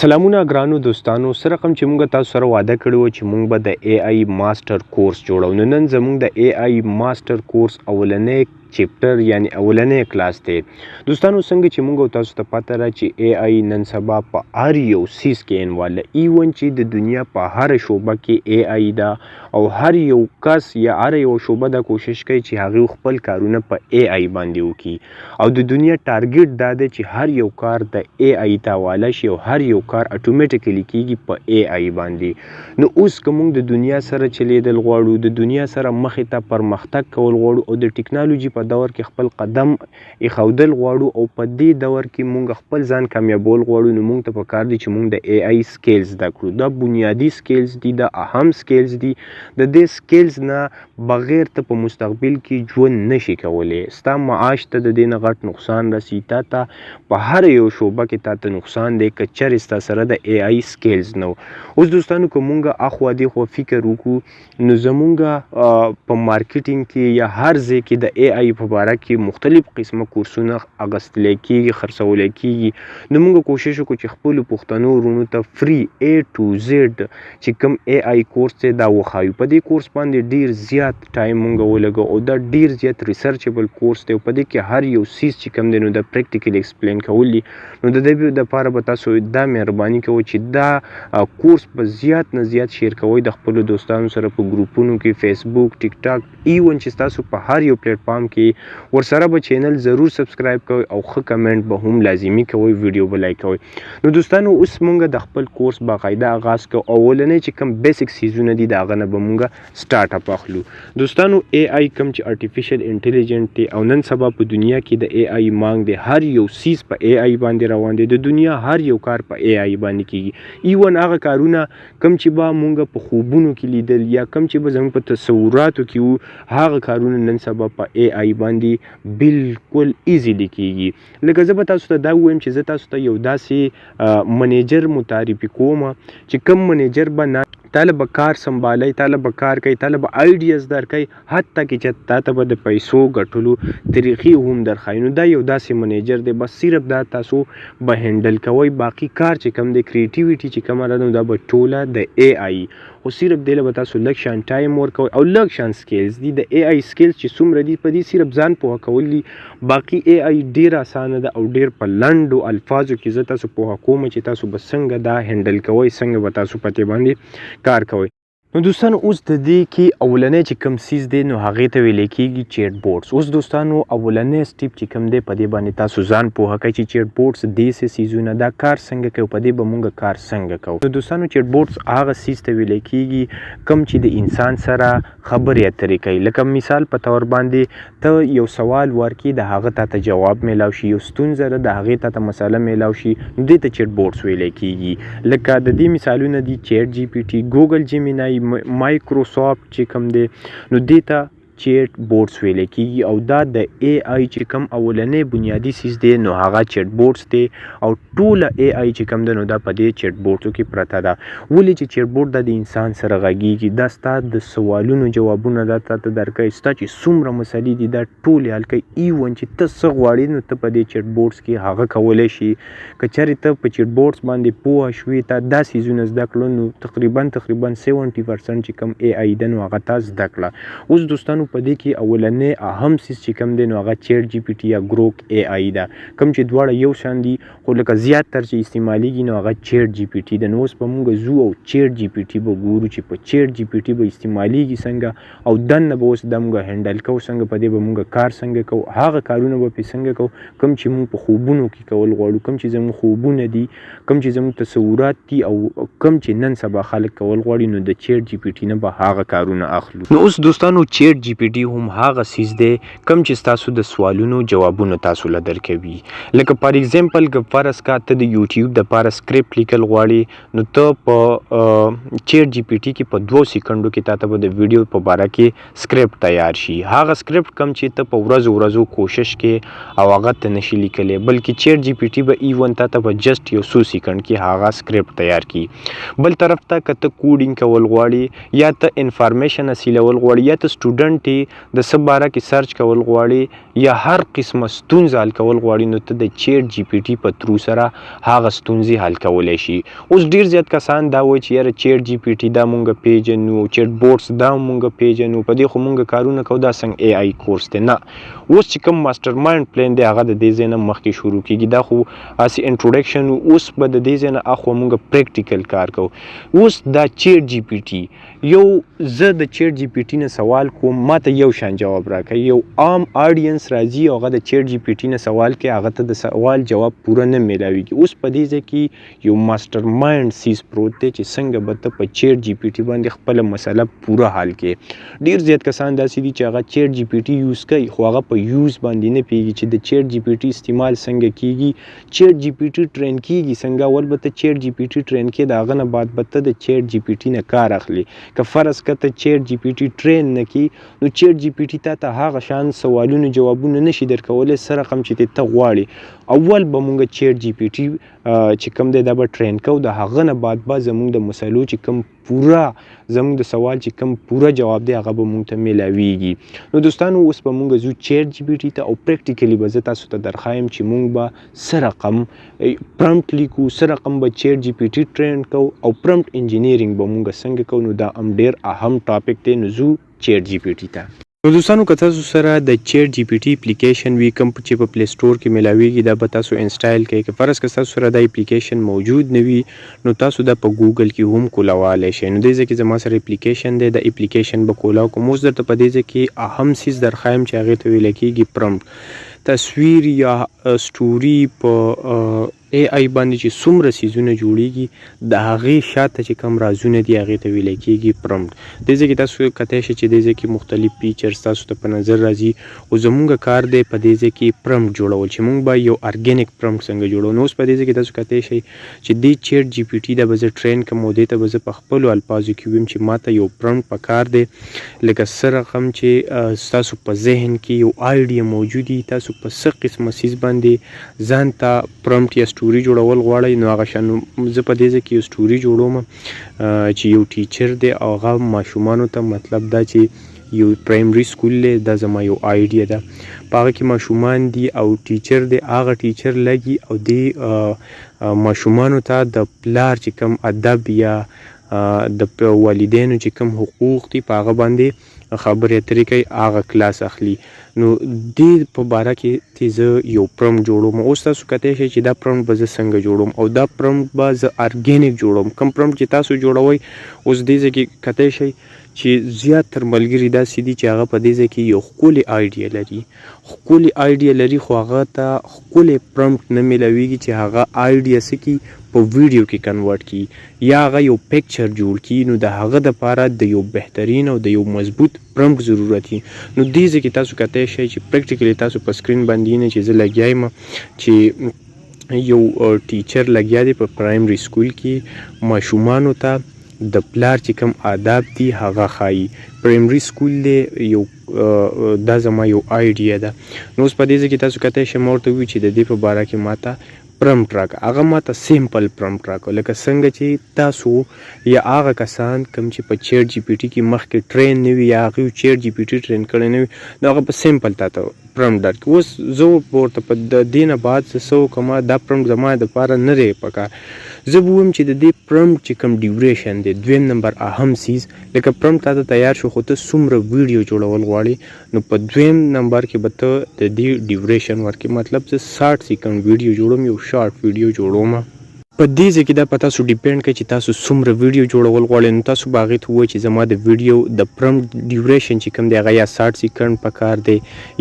سلامونه ګرانو دوستانو، څه رقم چې موږ تاسو سره وعده کړې وه چې موږ به د ای آی ماسټر کورس جوړو، نو نن زموږ د ای آی ماسټر کورس اولنی چپټر یعنی اولنی کلاس دی. دوستانو، څنګه چې موږ تاسو ته پته ده چې ای آی نن سبا په هر یو څیز کې involve، even چې د دنیا په هر شعبه کې ای آی ده، او هر یو کس یا هر یو شعبه دا کوشش کوي چې هغوی خپل کارونه په ای آی باندې وکړي، او د دنیا target دا دی چې هر یو کار د ای آی ته حواله شي او هر یو کار automatically کیږي په ای آی باندې. نو اوس که موږ د دنیا سره چلیدل غواړو، د دنیا سره مخې ته پرمختګ کول غواړو، او د ټکنالوژي په دور کې خپل قدم ایښودل غواړو، او په دې دور کې موږ خپل ځان کامیابول غواړو، نو موږ ته په کار دي چې موږ د ای آی skills زده کړو. دا بنیادي skills دي، دا اهم skills دي. د دې skills نه بغیر ته په مستقبل کې ژوند نشي کولی. ستا معاش ته د دې نه غټ نقصان رسی، تا ته په هر یو شعبه کې تا ته نقصان دی که چېرې ستا سره د ای آی skills نه. اوس دوستانو، که مونږ اخوا دیخوا فکر وکړو، نو زمونږ په marketing کې یا هر ځای کې د ای آی په باره کې مختلف قسمه کورسونه اغستلی کیږي، خرڅولی کیږي. نو مونږ کوشش وکړو چې خپلو پښتنو وروڼو ته free A to Z چې کوم ای آی کورس دی دا وښایو. په دې کورس باندې ډیر زیات time مونږ ولګو، او دا ډیر زیات researchable کورس دی، او په دې کې هر یو څیز چې کوم دی نو دا practically explain کول دي. نو د دې دپاره به تاسو دا مهرباني کوئ چې دا کورس به زیات نه زیات share کوئ د خپلو دوستانو سره په ګروپونو کې، فیسبوک، ټیک ټاک، even چې تاسو په هر یو پلیټفارم کې. ورسره به channel ضرور subscribe کوئ او ښه کمنټ به هم لازمي کوئ، ویډیو به like کوئ. نو دوستانو، اوس مونږ د خپل کورس باقاعده آغاز کوو، او اولنی چې کوم basic څیزونه دي د هغه نه به مونږ start up اخلو. دوستانو، ای آی کوم چې artificial intelligent دی، او نن سبا په دنیا کې د ای آی مانګ دی، هر یو څیز په ای آی باندې روان دی، د دنیا هر یو کار په ای آی باندې کیږي. even هغه کارونه کوم چې به مونږ په خوبونو کې لیدل یا کوم چې به زموږ په تصوراتو کې وو، هغه کارونه نن سبا په ای آی باندې بالکل easily کیږي. لکه زه به تاسو ته دا ووایم چې زه تاسو ته یو داسې منیجر متعارفي کوم چې کوم منیجر به نه تاله به کار سمبالي، تاله به کار کوي، تاله به ideas درکوي، حتی کې چې تاته به د پیسو ګټلو طریقې هم درښایي. نو دا یو داسې منیجر دی، بس صرف دا تاسو به handle کوئ، باقي کار چې کوم دی، creativity چې کومه ده، نو دا به ټوله د ای آی، خو صرف دې له به تاسو لږ شان time ورکوئ او لږ شان skills دي. د ای آی skills چې څومره دي، په دې صرف ځان پوهه کول دي. باقي ای آی ډیر اسانه ده، او ډیر په لنډو الفاظو کې زه تاسو پوهه کوم چې تاسو به څنګه دا handle کوئ، څنګه به تاسو په دې باندې کار کوئ. نو دوستانو، اوس د دې کې اولنی چې کوم څیز دی نو هغې ته ویلی کیږي chat bots. اوس دوستانو، اولنی step چې کوم دی، په دې باندې تاسو ځان پوهه کړئ چې chat bots دې څه څیزونه، دا کار څنګه کوي، په دې به مونږ کار څنګه کوو. نو دوستانو، chat bots هغه څیز ته ویلی کیږي کوم چې د انسان سره خبرې اترې کوي. لکه مثال په طور باندې ته یو سوال ورکې، د هغه تا ته جواب میلاو شي، یو ستونزه ده، د هغې تا ته مسله میلاو شي، نو دې ته chat bots ویلی کیږي. لکه د دې مثالونه دي چیټ جی پی ټي، ګوګل جیمینای، مایکروسافټ چې کوم دی، نو دې ته chat bots ویل کیږي. او دا د ای آی چې کوم اولنی بنیادي څیز دی نو هغه chat bots دی، او ټوله ای آی چې کوم دی نو دا په دې چیټ بوټسو کې پرته ده. ولې چې چیټ بوټ دا د انسان سره غږیږي، دا ستا د سوالونو جوابونه دا تا ته درکوي، ستا چې څومره مسلې دي دا ټولې حل کوي. even چې ته څه غواړې نو ته په دې چیټ بوټس کې هغه کولی شي. که چېرې ته په چیټ بوټس باندې پوه شوې، تا دا څیزونه زده کړل، نو تقریبا تقریبا 70% چې کوم ای آی ده نو هغه تا زده کړه. اوس دوستانو، په دې کې اولنی اهم څیز چې کوم دی نو هغه چیټ جی پی ټي یا ګروک ای آی ده، کوم چې دواړه یو شان دي، خو لکه زیات تر چې استعمالیږي نو هغه چیټ جی پی ټي ده. نو اوس به مونږ ځو او چیټ جی پی ټي به ګورو چې په چیټ جی پی ټي به استعمالیږي څنګه، او دننه به اوس دا مونږ handle کوو څنګه، په دې به مونږ کار څنګه کوو، هغه کارونه به پې څنګه کوو کوم چې مونږ په خوبونو کې کول غواړو، کوم چې زموږ خوبونه دي، کوم چې زموږ تصورات دي، او کوم چې نن سبا خلک کول غواړي، نو د چیټ جی پی ټي نه به هغه کارونه اخلو. نو اوس دوستانو، چیټ جی پی ټي هم هغه څیز دی کوم چې ستاسو د سوالونو جوابونه تاسو له درکوي. لکه for example که فرض کا ته د یوټیوب دپاره سکرپټ لیکل غواړې، نو ته په چیټ جی پی ټي کې په 2 سیکنډو کې تاته به د ویډیو په باره کې سکرپټ تیار شي، هغه سکرپټ کوم چې ته په ورځو ورځو کوشش کې او هغه ته نشي لیکلی، بلکې چیټ جی پی ټي به even تاته په just یو څو سیکنډ کې هغه سکرپټ تیار کړي. بل طرف ته که ته coding کول غواړې، یا ته information حاصلول غواړې، یا ته student سټوډنټ یې، د څه باره کې سرچ کول غواړې یا هر قسمه ستونزه حل کول غواړي، نو ته د چیټ جی پی ټي په ترو سره هغه ستونزې حل کولی شي. اوس ډیر زیات کسان دا وایي چې یاره چیټ جی پی ټي دا مونږ پیژنو، چیټ بوټس دا مونږ پیژنو، په دې خو مونږ کارونه کوو، دا څنګه ای آی کورس دی؟ نه، اوس چې کوم ماستر مایند پلان دی هغه د دې ځای نه مخکې شروع کیږي. دا خو هسې انټروډکشن و، اوس به د دې ځای نه اخوا مونږ پریکټیکل کار کوو. اوس دا چیټ جی پی ټي، یو زه د چیټ جی پی ټي نه سوال کوم، ماته یو شان جواب راکوي. یو عام آډینس راځي او هغه د چیټ جی پی ټي نه سوال کوي، هغه ته د سوال جواب پوره نه میلاویږي. اوس په دې ځای کې یو ماستر مایند څیز پروت دی چې څنګه به ته په چیټ جی پی ټي باندې خپله مسله پوره حل کړې. ډیر زیات کسان داسې دي چې هغه چیټ جی پی ټي یوز کوي، خو هغه په یوز باندې نه پوهیږي چې د چیټ جی پی ټي استعمال څنګه کیږي، چیټ جی پی ټي ټرین کیږي څنګه. اول به ته چیټ جی پی ټي ټرین کې، د هغه نه بعد به ته د چیټ جی پی ټي نه کار اخلي. که فرض که ته چیټ جی پی ټي ټرین نه کی، نو چیټ جی پی ټي تا ته هغه شان سوالونو جوابونه نشي درکولی څه رقم چې ته غواړې. اول به مونږ چیټ جی پی ټي چې کوم دی دا به ټرین کوو، د هغه نه بعد به زمونږ د مسلو چې کوم پوره، زمونږ د سوال چې کوم پوره جواب دی هغه به مونږ ته میلاویږي. نو دوستانو، اوس به مونږ ځو چیټ جی پی ټي ته او پریکټیکلی به زه تاسو ته درښایم چې مونږ به څه رقم پرمپټ لیکو، څه رقم به چیټ جی پی ټي ټرین کوو او پرمپټ انجینیرینګ به مونږ څنګه کوو. نو دا هم ډیر اهم ټاپک دی. نو ځو چیټ جی پی ټي ته. نو دوستانو، که تاسو سره د چیټ جی پی ټي اپلیکیشن وي، کوم چې په پلی سټور کې ملاویږي، دا به تاسو انسټایل کړئ. که فرض که تاسو سره دا اپلیکیشن موجود نه وي، نو تاسو دا په ګوګل کې هم کولاوالی شئ. نو دې ځای کې زما سره اپلیکیشن دی، دا اپلیکیشن به کولاو کوم. اوس درته په دې ځای کې اهم څیز درښایم چې هغې ته ویل کېږي پرمپټ. تصویر یا سټوري په ای آی باندې چې څومره څیزونه جوړیږي، د هغې شاته چې کوم رازونه دي هغې ته ویل کېږي پرمپټ. دې ځای کې تاسو کتای شئ چې دې ځای کې مختلف فیچرز تاسو ته په نظر راځي، خو زمونږ کار دی په دې ځای کې پرمپټ جوړول، چې مونږ به یو ارګانیک پرمپټ څنګه جوړو. نو اوس په دې ځای کې تاسو کتای شئ چې دې چیټ جی پی ټي دا به زه ټرین کوم او دې ته به زه په خپلو الفاظو کې ویم چې ماته یو پرمپټ پکار دی، لکه څه رقم چې ستاسو په ذهن کې یو آیډیا موجود وي، تاسو په څه قسمه څیز باندې ځان ته پرمپټ یا سټوري جوړول غواړئ، نو هغه شان. زه په دې ځای کې یو سټوري جوړوم چې یو ټیچر دی او هغه ماشومانو ته، مطلب دا چې یو پرایمري سکول دی، دا زما یو آیډیا ده، په هغه کې ماشومان دي او ټیچر دی، هغه ټیچر لګي او دی ماشومانو ته د پلار چې کوم ادب یا د والدینو چې کوم حقوق دي په هغه باندې خبرې اترې کوي، هغه کلاس اخلي. نو دې په باره کې تی زه یو پرمپټ جوړوم. اوس تاسو کتای شئ چې دا پرمپټ به زه څنګه جوړوم او دا پرمپټ به زه ارګانیک جوړوم، کوم پرمپټ چې تاسو جوړوئ. اوس دې ځای کې کتای شئ چې زیات تر ملګري داسې دي چې هغه په دې ځای کې یو ښکلې آیډیا لري، ښکلې آیډیا لري، خو هغه ته ښکلی پرمپټ نه میلاویږي چې هغه آیډیا څه کړي، په ویډیو کې کنورټ کړي یا هغه یو پکچر جوړ کړي. نو د هغه دپاره د یو بهترین او د یو مضبوط پرمپټ ضرورت وي. نو دې ځای کې تاسو کتای شئ چې پریکټیکلی تاسو په سکرین باندې وینئ چې زه لګیا یم چې یو ټیچر لګیا دی په پرایمري سکول کې ماشومانو ته د پلار چې کوم آداب دي هغه ښایي. پرایمري سکول دی یو، دا زما یو آیډیا ده. نو اوس په دې ځای کې تاسو کتای شئ، ما ورته وویل چې د دې په باره کې ماته پرمپټ راکړه. هغه ماته سیمپل پرمپټ راکړ، لکه څنګه چې تاسو یا هغه کسان کوم چې په چیټ جی پی ټي کې مخکې ټرین نه وي یا هغوی چیټ جی پی ټي ټرین کړی نه وي، نو هغه په سیمپل تاته پرمپټ درکړي. اوس زه ورته په د دې نه بعد زه څه وکړم؟ دا پرمپټ زما دپاره نه دی پکار. زه به ووایم چې د دې پرمپټ چې کوم ډیوریشن دی، دویم نمبر اهم څیز، لکه پرمپټ تاته تیار شو، خو ته څومره ویډیو جوړول غواړې، نو په دویم نمبر کې به ته د دې ډیوریشن ورکړې. مطلب زه 60 سیکنډ ویډیو جوړوم، یو شارټ ویډیو جوړوم. په دې ځای کې دا په تاسو ډیپینډ کوي چې تاسو څومره ویډیو جوړول غواړئ. نو تاسو به هغې ته ووایئ چې زما د ویډیو د پرمپټ ډیوریشن چې کوم دی هغه یا 60 سیکنډ پکار دی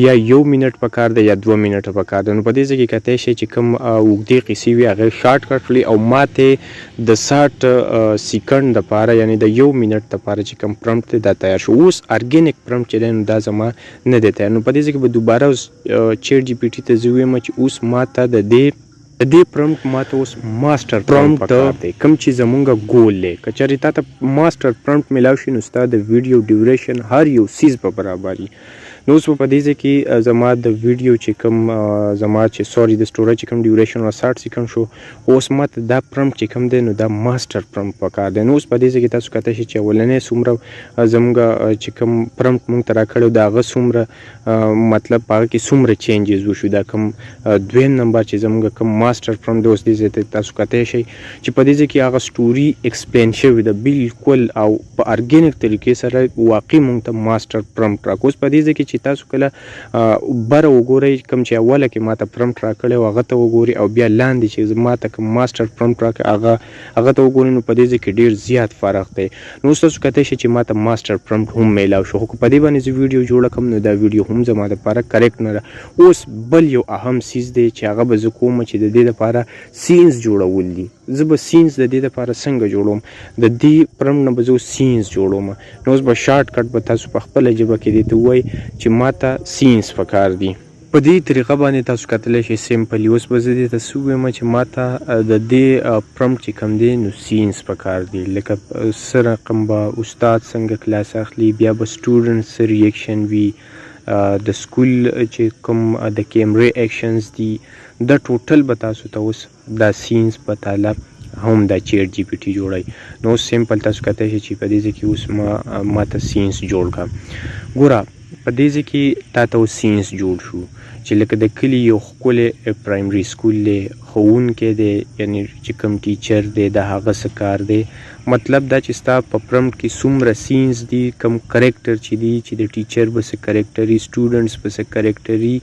یا یو منټ پکار دی یا 2 منټه پکار دی. نو په دې ځای کې کتای شئ چې کوم اوږدې قصې وي هغه شارټ کټ کړي او ماته د 60 سیکنډ دپاره، یعنی د یو منټ دپاره چې کوم پرمپټ دی دا تیار شو. اوس ارګانیک پرمپټ چې دی نو دا زما نه دی تیار. نو په دې ځای کې به دوباره اوس چیټ جی پی ټي ته زه ووایم چې اوس ماته د دې پرمپټ، ماته اوس ماستر پرمپټ پکار دی، کوم چې زمونږ ګول دی. که چېرې تا ته ماستر پرمپټ میلاو شي، نو ستا د ویډیو ډیوریشن هر یو څیز به برابر وي. نو اوس به په دې ځای کې زما د ویډیو چې کوم زما چې سوري د سټوری چې کوم ډیوریشن و 60 سیکنډ شو. خو اوس ماته دا پرمپټ چې کوم دی نو دا ماستر پرمپټ پکار دی. نو اوس په دې ځای کې تاسو کتلی شئ چې اولنی څومره زموږ چې کوم پرمپټ موږ ته راکړی د هغه څومره مطلب په هغه کې څومره چینجز وشو. دا کوم دویم نمبر چې زموږ کوم ماستر پرمپټ دی، اوس دې ځای ته تاسو کتلی شئ چې په دې ځای کې هغه سټوري ایکسپلین شوې ده بالکل او په ارګینیک طریقې سره واقعي موږ ته ماستر پرمپټ راکړ. اوس په دې ځای کې چې تاسو کله بره وګورئ کوم چې اوله کې ماته پرمپټ راکړی او هغه ته وګورئ او بیا لاندې چې ماته کوم ماستر پرمپټ راکړی هغه ته وګورئ، نو په دې ځای کې ډیر زیات فرق دی. نو اوس تاسو کتلی شئ چې ماته ماستر پرمپټ هم میلاو شو، خو که په دې باندې زه ویډیو جوړه کړم نو دا ویډیو هم زما دپاره کریکټ نه ده. اوس بل یو اهم څیز دی چې هغه به زه کوم چې د دې دپاره سینز جوړول دي. زه به سینز د دې دپاره څنګه جوړوم؟ د دې پرمپټ نه به زه اوس سینز جوړوم. نو اوس به شارټ کټ به تاسو په خپله ژبه کې دې ته ووایئ چې ماته سینز پکار دي. په دې طریقه باندې تاسو کتلی شئ سمپلی. اوس به زه دې ته څه ووایم چې ماته د دې پرمپټ چې کوم دی نو سینز پکار دي، لکه څه رقم به استاد څنګه کلاس اخلي، بیا به سټوډنټ څه ریکشن وي، د سکول چې کوم د کیمرې اکشنز دي، دا ټوټل به تاسو ته اوس دا سینز په تاله هم دا چیټ جی پی ټي جوړوي. نو اوس سمپل تاسو کتلی شئ چې په دې ځای کې اوس ما ته سینز جوړ کړه. ګوره په دې ځای کې تا ته اوس سینز جوړ شو چې لکه د کلي یو ښکلی پرایمري سکول دی، ښوونکی دی، یعنی چې کوم ټیچر دی د هغه څه کار دی. مطلب دا چې ستا په پرمپټ کې څومره سینز دي، کوم کریکټر چې دي، چې د ټیچر به څه کریکټر وي، سټوډنټس به څه کریکټر وي،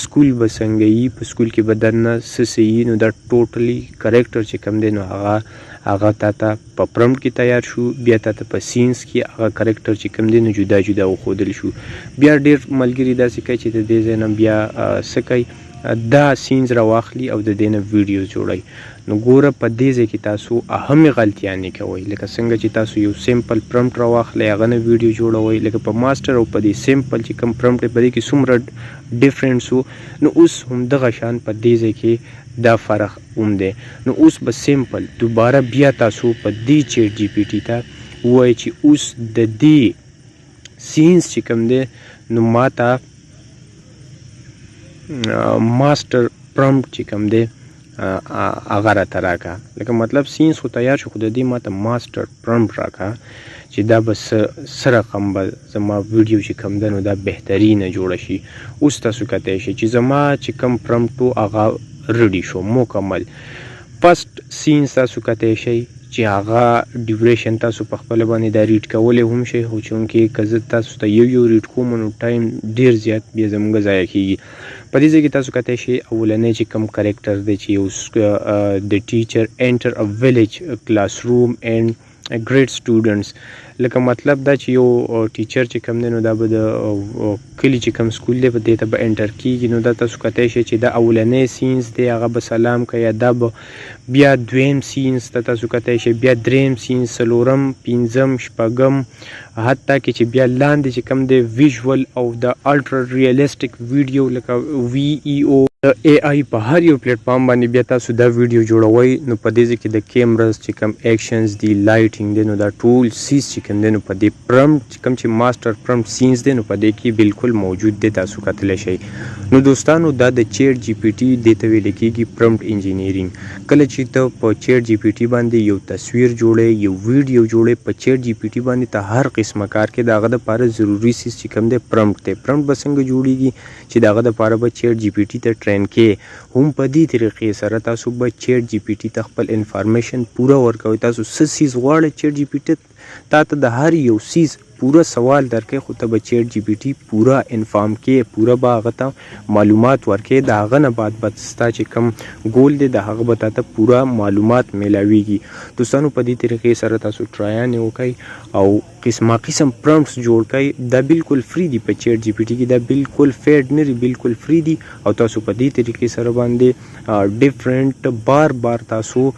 سکول به څنګه وي، په سکول کې به دننه څه څه وي، نو دا ټوټلی کریکټر چې کوم دی نو هغه تا ته په پرمپټ کې تیار شو. بیا تا ته په سینز کې هغه کریکټر چې کوم دی نو جدا جدا وښودل شو. بیا ډیر ملګري داسې کوي چې د دې ځای نه بیا څه کوي، دا سینز راواخلي او د دې نه ویډیوز جوړوي. نو ګوره په دې ځای کې تاسو اهمې غلطیانې کوئ، لکه څنګه چې تاسو یو سمپل پرمپټ راواخلئ هغه نه ویډیو جوړوئ، لکه په ماستر او په دې سمپل چې کوم پرمپټ دی په دې کې څومره ډیفرنس وو، نو اوس هم دغه شان په دې ځای کې دا فرق هم دی. نو اوس به سمپل دوباره بیا تاسو په دې چیټ جی پی ټي ته ووایئ چې اوس د دې سینز چې کوم دی نو ماته ماستر پرمپټ چې کوم دی هغه راته راکړه. لکه مطلب سینز خو تیار شو، خو د دې ماته ماستر پرمپټ راکړه چې دا به څه رقم به زما ویډیو چې کوم ده نو دا بهترینه جوړه شي. اوس تاسو کتلی شئ چې زما چې کوم پرمپټ و هغه ریډي شو مکمل. فرست سینز تاسو کتلی شئ چې هغه ډیوریشن تاسو په خپله باندې دا ریډ کولی هم شئ، خو چونکې که زه تاسو ته یو یو ریډ کوم نو ټایم ډیر زیات بیا زموږ ضایع کیږي. په دې ځای کې تاسو کتلی شئ اولنی چې کوم کریکټر دی چې یو د ټیچر انټر ا ویلیج کلاس روم اینډ ګریټ سټوډنټس، لکه مطلب دا چې یو ټیچر چې کوم دی نو دا به د کلي چې کوم سکول دی په دې ته به انټر کیږي. نو دا تاسو کتلی شئ چې دا اولنی سینز دی، هغه به سلام کوي، دا به بیا دویم سینز ته تاسو کتلی شئ، بیا دریم سینز، څلورم، پنځم، شپږم، حتی کې چې بیا لاندې چې کوم دی ویژوال او د الټرا ریالستیک ویډیو لکه وی ای او د ای آی په هر یو پلیټ فارم باندې بیا تاسو دا ویډیو جوړوئ. نو په دې ځای کې د کیمرز چې کوم اکشنز دي، لایټینګ دی، نو دا ټول څیز چې کوم دی نو په دې پرمپټ چې کوم چې ماستر پرمپټ سینز دی نو په دې کې بالکل موجود دی، تاسو کتلی شئ. نو دوستانو دا د چیټ جی پی ټي دې ته ویل کیږي پرمپټ انجینیرینګ. کله چې ته په چیټ جی پی ټي باندې یو تصویر جوړې، یو ویډیو جوړې، په چیټ جی پی ټي باندې ته هر قسمه کار کې د هغه دپاره ضروري څیز چې کوم دی پرمپټ دی. پرمپټ به څنګه جوړیږي چې د هغه دپاره به چیټ جی پی ټي ته ټرین کې، هم په دې طریقې سره تاسو به چیټ جی پی ټي ته خپل انفارمیشن پوره ورکوئ. تاسو څه څیز غواړئ چیټ جی پی ټي تا ته د هر یو څیز پوره سوال درکوي، خو ته به چیټ جی پی ټي پوره انفارم کې، پوره به هغه ته معلومات ورکې، د هغه نه بعد به ستا چې کوم ګول دی د هغه به تا ته پوره معلومات میلاویږي. دوستانو په دې طریقې سره تاسو ټرایانې وکړئ او قسمه قسم پرمپټس جوړ کړئ. دا بالکل فری دي په چیټ جی پی ټي کې، دا بالکل فیډ نه دي، بالکل فری دي او تاسو په دې طریقې سره باندې باندې ډیفرنٹ بار بار تاسو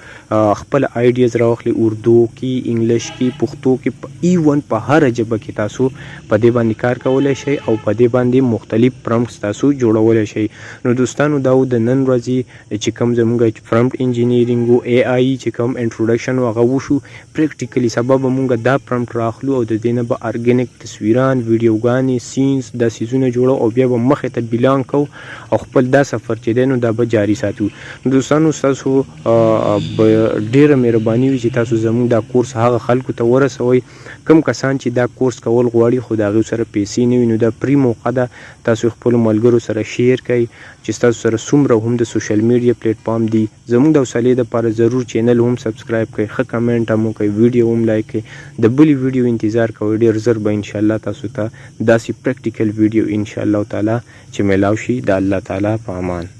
خپل آیډیاز راوخلی، اردو کې، انګلیش کې، پښتو کې، په ایون په هر ژبه کې تاسو په دې باندې کار کولی شئ او په دې باندې مختلف پرمپټس تاسو جوړولی شئ. نو دوستانو، دا د نن ورځې چې کوم زموږ پرمپټ انجینیرینګ او ای آی چې کوم انټروډکشن هغه وشو پریکټیکلی. سبا به مونږ دا پرمپټ راخلو او د دې نه به ارګانیک تصویران، ویډیوګانې، سینز، دا څیزونه جوړو او بیا به مخې ته بلانګ کو او خپل دا سفر چې دی نو دا به جاری ساتو. نو دوستانو، ستاسو به ډیره مهرباني وي چې تاسو زموږ دا کورس هغه خلکو ته ورسوئ کوم کسان چې دا کورس کول غواړي خو د هغوی سره پیسې نه وي. نو دا پری موقع ده، تاسو خپلو ملګرو سره شیر کړئ چې ستاسو سره څومره هم د سوشل میډیا پلیټ فارم دي. زموږ د حوصلې لپاره ضرور چینل هم سبسکرایب کړئ، ښه کمنټ هم وکړئ، ویډیو هم لایک کړئ. د بلې ویډیو انتظار کوئ، ډیر زر به انشاءالله تاسو ته داسې پریکټیکل ویډیو انشاءالله تعالی چې میلاو شي. د الله تعالی په امان.